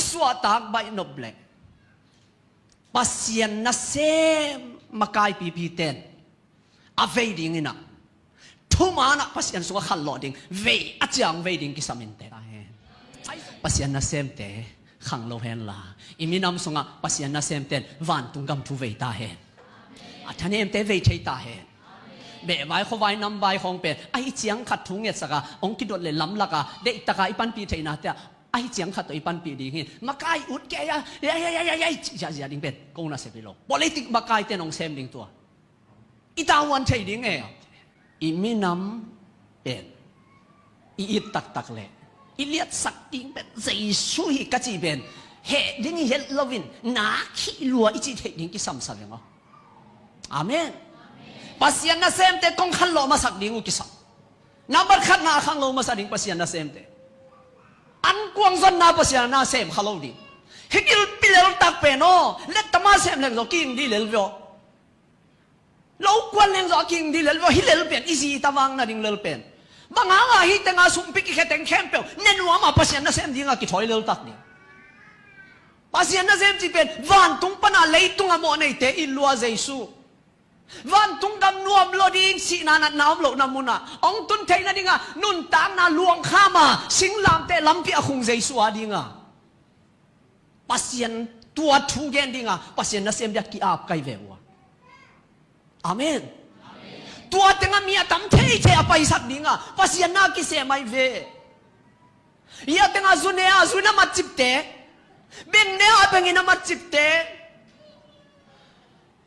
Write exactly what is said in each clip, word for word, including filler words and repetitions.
Suahtak baih nop leh Pasian nasem makai pipi ten a vei ding in ah, thuman ah Pasian sungah khanlawh ding, vei a ciang vei ding kisam in teh ta hen. Pasian nasemte khanglo hen la, i minam sungah Pasian nasemte in vantung gam thu vei ta hen. A thanemte vei thei ta hen. Behvai khuavai namvai khawng pen ahi ciang khat thu ngetsak a, hong kidot le lamlak a, deihtak a i panpih theihna te ah ahi ciang khat tawh i panpih ding hi. Makai ut kei a, ya, ya, ya, ya, ya, ziahziah ding pen ko nasep hi lo. Politik makai ten hong sem ding tua. I tavuan thei ding e. I minam pen i it taktak leh i liatsak ding pen Jesu hi ka cih pen heh ding hi het loin nak hi lua i cih theih ding kisam sa veng aw. Amen. Pasian nasemte kong khanlawh masak ding uh kisam. Nambat khatna a khanglo masa ding Pasian nasemte. Ankuang zonna Pasian nasem kha lo ding. Hi gilpi leltak pen aw, lettama sem leng zaw king dih lel veh aw. Lo kuan leng zaw a king dih lel veh aw, hi lel pen i zi i ta vang nading lel pen. Bang hanga hih tenga sumpi kikhe teng khempeuh ne nuam a Pasian nasem dinga kithawi leltak ding. Pasian nasem cih pen vantung pana leitunga mawh neite it lua Jesu. Vantung gam nuam lo ding, sihna natna om lohna munah hong tun theih nadinga nuntakna luangkhama singlamteh lampi a khung Jesu a dinga Pasian tua thu gen dinga Pasian nasem dia ki-ap kai ve uh a. Amen. Tua tengah mi a tam theithei a paisak dinga Pasian na kisem ai ve. Ia tengah zu ne a zu in a matcipte, beng ne a bengin a matcipte,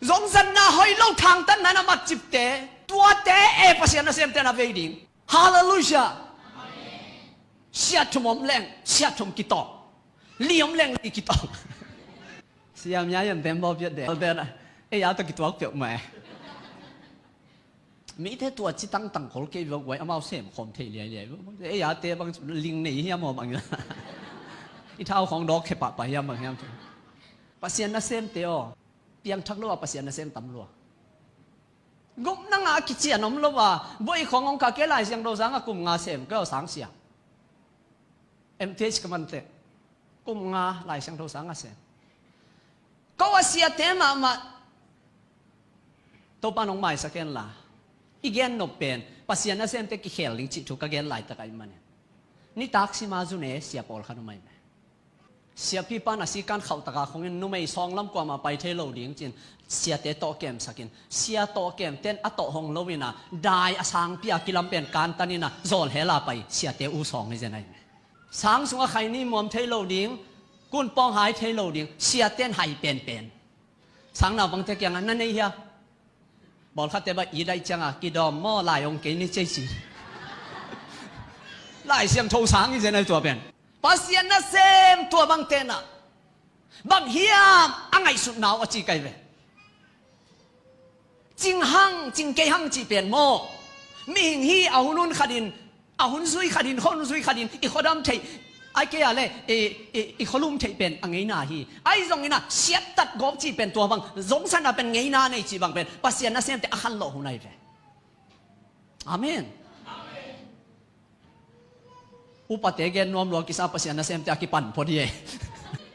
zongzanna hoi lo thangtanna in a matcipte, tuate e Pasian nasemte na vei ding. Halleluiah. Sia thum om leng sia thum kitawng, li om leng li kitawng. Siam ya yam tem baw piat de. Ei a tawh kituak peuh mah e. Mite tua ci tangtang khol kei veu guai amau sem khawm thei liailiai. Ei a te bang ling nei hiam aw bang. I thau khawng dawk khe pahpah hiam bang hiam. Pasian nasemte aw, piangthak lo a Pasian nasem tam lua. Gupna ngah a kician om lo a, buai khawng hong kah kei Lai Siangtho sang a kum nga sem kei aw sang sia. M T H ka man teh kum nga Lai Siangtho sang a sem. Ko a siate mahmah Topa nong maisak hen la, i gen nop pen Pasian nasemte kikhel ding cih thu ka gen laitak ahih manin, nitak sima zu ne sia pawlkhat om ahi ve. Siapipa na sikan khauhtaka khongin numei sawnglam kuamah pai thei lo ding cin siate tawhkemsakin, sia tawhkemten a tawh hong loin a dai a sangpi a kilam pen kantanin a zawlhela pai siate u sawng hi zen ahi ve. Sang sungah khaini muam thei lo ding, kunpawng hai thei lo ding, siaten hai penpen. Sang naupangte kiangah na nei hia? Bawlkhatte bang i daih cianga kidawm maw lai ong kei ni cei ci. Lai Siangtho sang i zen ai tua pen. Pasian nasem tua bang tenah bang hiam a ngaihsutna uh a ci kai ve. Cing hang cing kei hang cih pen maw? Mihing hi a hun hun khatin, a hun zui khatin, hun zui khatin i khuadam theih, ai kei a le i, i, i khualum theih pen a ngeina hi. Ai zongin a siattat gawp cih pen tua bang zongsatna pen ngeina nei cih bang pen Pasian nasemte a khanlawh hun ahi ve. Amen. Upate gen nuam lua kisa Pasian nasemte a kipan phot hi e.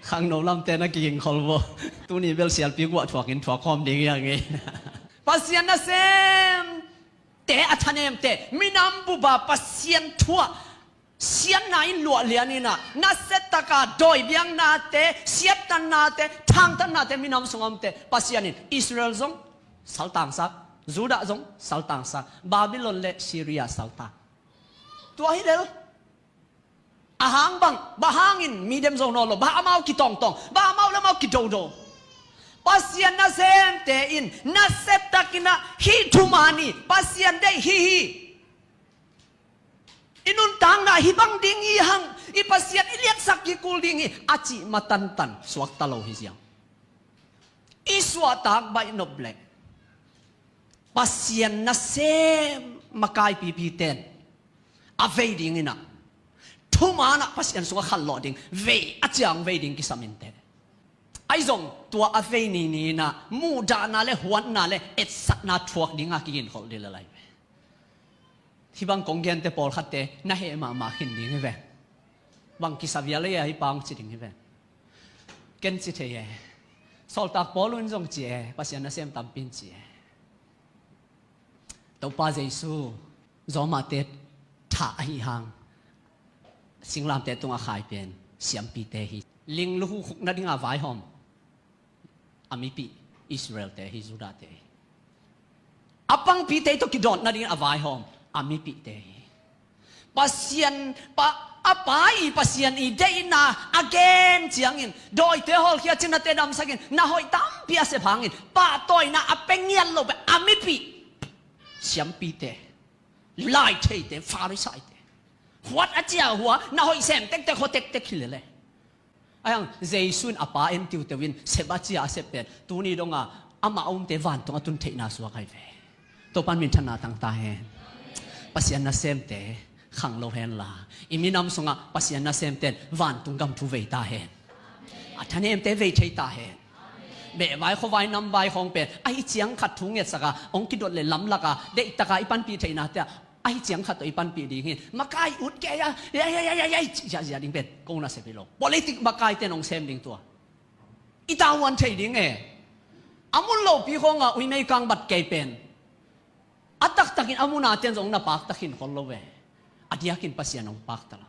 Khangno lamte na kiging khol vo. Tuni bel sialpi guah thuakin thuak khawm ding hi a ngei. Pasian nasemte a thanemte minam bupa Pasian thuah siatna in luah lianinah nasiataka dawibiaknate, siattannate, thangtannate minam sungah omte Pasian in Israel zong saltangsak, Judah zong saltangsak, Babylon le Syria saltang. Tua hi lel. A hang bang, bang hangin mi dem zo nawn lo, bang amau kitawngtawng, bang amau le amau kidodo. Pasian nasemte in nasiatakinah hih thuman hi, Pasian deih hih hi. I nuntakna hih bang ding hi hang, i Pasian i liatsak hi kul ding hi, a cih matantan suakta lo hi ziang. I suahtak baih nop leh Pasian nasem makai pipi ten a vei dinginah thumanah Pasian sungah khanlawh ding vei a ciang vei ding kisam inteh. Ahi zong tua a vei nini inah muhdahna le huatna le etsakna thuak dinga kiginkholh ding le lai ve. Hih bang kong gente pawlkhatte na heh mahmah khin ding hi ve. Bang kisa vial ei a hih pang ci ding hi ve. Ken ci thei e. Sawltak Paul un zong ci e, Pasian nasem tampi in ci e. Topa Jesu, Roma te thah ahi hang, singlamteh tungah khai pen siampite hi. Ling luhu khuk nadingah vaihawm a mipih Israel te hi, Judah te hi. A pangpite tawh kidawt nadingin a vaihawm a mipihte hi. Pasian pa, a Pa i Pasian i deihna a gen ciangin, dawite hawlkhia, cinate damsakin, na hoih tampi a sep hangin pahtawina a pia ngiat lo pen a mipih siampite, laitheite, Farisaite, huat a cia hua, na hoih sem tektek hua tektek hi lele. Ahi hang Jesu in a Pa en tiuteu in sep a cia a sep pen tuni dongah amah a umte vantung a tun theihna suak ahi ve. Topan minthanna tang ta hen. Pasian nasemte khang lo hen la, i minam sungah Pasian nasemte in vantung gam thu vei ta hen. A thanemte vei thei ta hen. Behvai khuavai namvai khawng pen ahi ciang khat thu ngetsak a, hong kidot le lamlak a, deihtaka i panpih theihna te ah ahi ciang khat tawh i panpih ding hi. Makai ut kei a, ya, ya, ya, ya, ya, ya, ya ding pen ko nasep hi lo. Politik makaite in hong sem ding tua. I tavuan thei ding e. A mun lopi khawngah uimei kang bat kei pen, a taktakin a munate in zong na paktak khin khol lo ve. A diakin Pasian hong pakta lo.